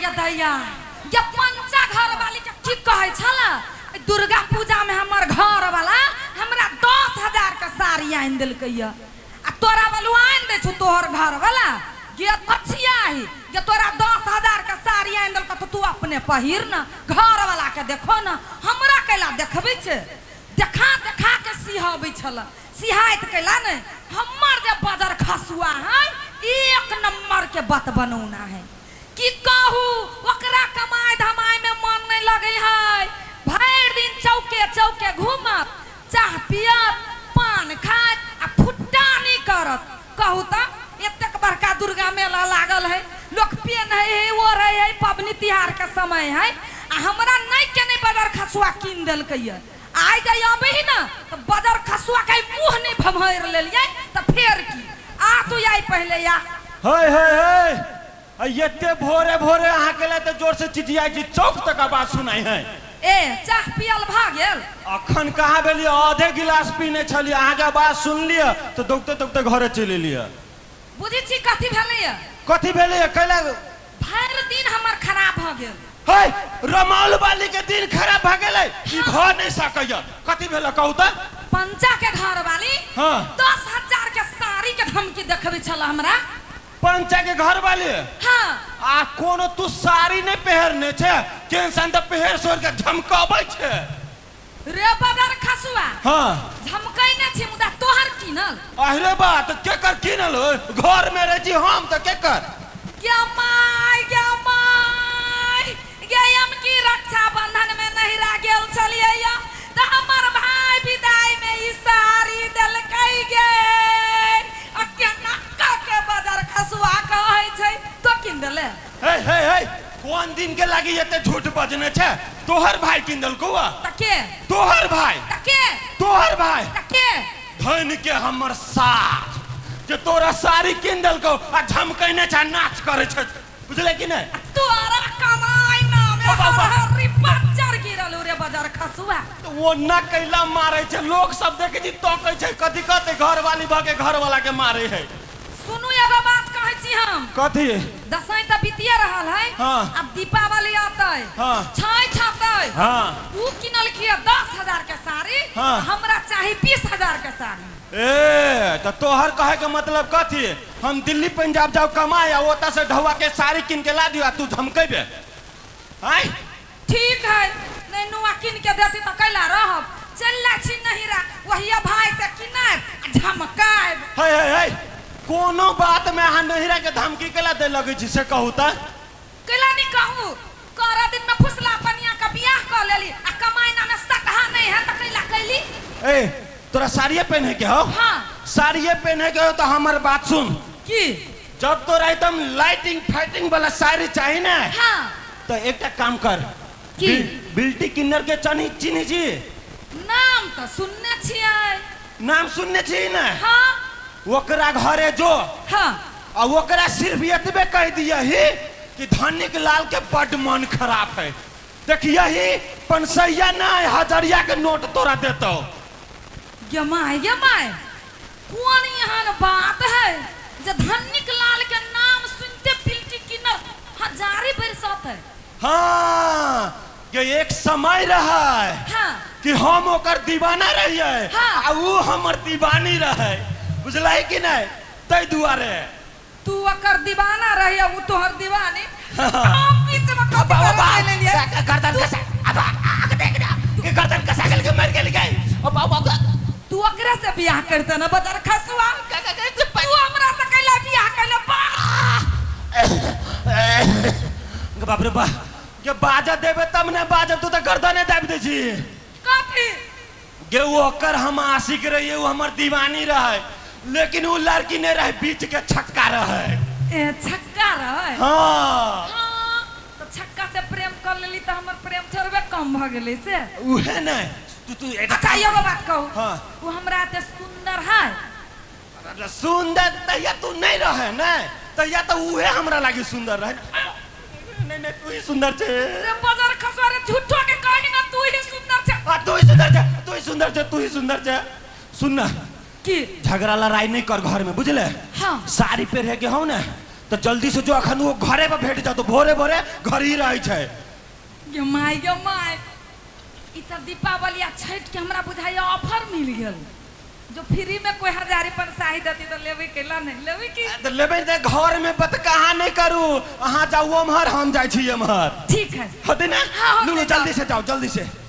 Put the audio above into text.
गे दैया गे पंचा घर वाली के की कहै छला दुर्गा पूजा में हमर घर वाला हमरा 10,000 के साड़ी आनि देलकै ये आ तोरा बलु आनि दै छौ तोहर घर वाला गे पछिया ही गे तोरा 10,000 के साड़ी आनि देलकौ तऽ तू अपने पहिर न घर वाला के देखो न हमरा कैला देखबै छै देखा देखा के सिहबै छल सिहाइत कैला ने हमर जे बजर खसुआ है एक नंबर के बत बनौना है की कहू ओकरा कमाइ धमाइ में मन नहीं लगे है भरि दिन चौके चौके घूमत चाह पियत पान खाइत आ फुट्टा नहीं करत कहू तऽ एतेक बड़का दुर्गा मेला लागल है लोक पेन्है है ओढ़ै है पबनी तिहार के समय है आ हमरा नहीं के नहीं बजर खसुआ कीन देलकै ये आइ जे अबै ही ना तऽ बजर खसुआ के मुँह नहीं भमहरि लेलियै तऽ फेर की आ तू आइ पहिले आ हे हे हे आ एते भोरे भोरे अहाँके लए तऽ जोर से चिचियाइ छी चौक तक आवाज सुनाइ है ए चाह पियल भऽ गेल अखन कहाँ भेलियै आधे गिलास पीने छलियै अहाँके आवाज सुनलियै तऽ दौगते दौगते घरे चलि एलियै बुझै छी कथी भेलैया कथी भेलैया कैला भरि दिन हमर खराब भऽ गेल हे रमौल वाली के दिन खराब भऽ गेलै ई भऽ नहि सकैया कथी भेलै कहू तऽ पंचा के घर वाली हाँ। 10,000 के साड़ी के धमकी देखबै छल हमरा पंचा के घर वाली हाँ आ कोनो तू साड़ी नहि पहिरने छै केहन तऽ पहिर सोर के झमकबै छै रे बगर खसुआ हाँ झमकै नहि छी मुदा तोहर कीनल अरे बा तऽ केकर कीनल हो घर में रहै छी हम तऽ केकर गे my गे my गे हम की रक्षाबंधन में नहिरा गेल छलियै या तऽ हमर भाय विदाई में ई साड़ी देलकै गे आ केना कऽ के बजर खसुआ कहै छै तो कीन देले हे हे हे कोन दिन के लागी एते झूठ बजने छै तोहर भाई कीन देलकौ आ तऽ के तोहर भाई तऽ के तोहर भाई तऽ के धन के हमर साथ जे तोरा साड़ी कीन देलकौ आ झमकैने छै आ नाच करै छै बुझले कि नहि तोरा कमाई नामे बाबा, बाबा। हर बच्चर गिरल रे बजर खसुआ तऽ ओ न कैला मारै छै लोग सब देखै छी तकै छै कथी कहते घरवाली भऽ के घरवाला के मारै है सुनू एगो बात कहै छी हम कथी दसैँ तऽ बीतिए रहल है हाँ। अब दीपावली अतै हाँ। छठि अतै हाँ ऊ किनलखिए 10,000 के साड़ी हाँ। हमरा चाही 20,000 के साड़ी ए तऽ तोहर कहे के मतलब कथी हम दिल्ली पंजाब जाऊ कमाए आ ओतऽ से ढौआ के साड़ी कीन के ला दियो आ तू धमकेबे आय ठीक है नहीं नुआ किन के देती तऽ कैला रहब चलला छी नहिरा वही भाई से किनायब आ झमकायब हे हे हे कोनो बात में अहाँ नहिरा के धमकी केला दे लगै छी से कहू तऽ कैला नहीं कहू कर दिन में फुसला पनिया का बियाह कर लेली आ कमाइना में सटहा नहीं है तऽ कैला कैली ए तोरा साड़िए पहने के हो हाँ। साड़िए पहने के हो तो हमर बात सुन की जब तोरा एकदम लाइटिंग फाइटिंग वाला साड़ी चाही ना हाँ तो एकटा काम कर की? बिल्टी किन्नर के चनी चिन्ह छी नाम तऽ सुनने छियै नाम सुनने छी ने हाँ ओकरा घरे जो हाँ आ ओकरा सिर्फ एतबे कह दियही कि धनिक लाल के बड मन खराब है देखियही पनसैया नहीं हजरिया के नोट तोरा देतो गे my गे my कोन एहन बात है जे धनिक लाल के नाम सुनते बिल्टी किन्नर हजारे बरसत है हाँ के एक समय रहा हाँ कि हम ओकर दीवाना रहिए हाँ। आ ऊ हमर दीवानी रहे बुझलै कि नहीं ताहि दुआरे तू ओकर दीवाना रही उ तोहर दीवानी हम बीच में कथी अब्बा करे अब्बा चलि एलियै? गर्दन कसा अब्बा आग देख ना के गर्दन कसा गेल के मर गेल गई अब्बा अब्बा तू ओकरे से बियाह करते ना बजार खसुआ तू हमरा से कैला बियाह कैला बा बाप रे बा के बाजा देबे तब ने बाजब तू तऽ गर्दने दाबि दै छी कथी गे ओकर हम आशिक रहिए वो हमर दीवानी रहे लेकिन वो लड़की नहीं रहे बीच के छक्का रहे ए छक्का रहे हाँ हाँ तो छक्का से प्रेम कर लेली तो हमर प्रेम थोड़बे कम भ गेलै से उहे नहीं तू तू एकटा अच्छा एगो बात कहू हाँ। वो हमरा एते सुंदर है काम- सुंदर तहिया तू नहीं रहे ने तहिया तो उहे हमरा लागी सुंदर रहे नहीं नहीं तू ही सुंदर छे रे बजर खसुआ रे झूठो के कही ना तू ही सुंदर छे आ तू ही सुंदर छे तू ही सुंदर छे तू ही सुंदर छे सुन ना की झगड़ा लड़ाई नहीं कर घर में बुझले हाँ। साड़ी पहने के हो ना तऽ जल्दी से जो अखन ओ घरे पर भेट जातो भोरे भोरे घर ही रहै छै। गे my, गे my, ई तऽ दीपावली आ छठि के हमरा बुझाइया ऑफर मिल गेल। जो फ्री में कोई हजारी पनसाही देती तऽ लेबै केला नहि लेबै की? तऽ लेबै तऽ घर में बत कहाँ नहि करू, अहाँ जाउ ओम्हर, हम जाइ छी एम्हर। ठीक है। होतै ने? हाँ, होतै। लू लू। जाउ। जल्दी से जाउ, जल्दी से।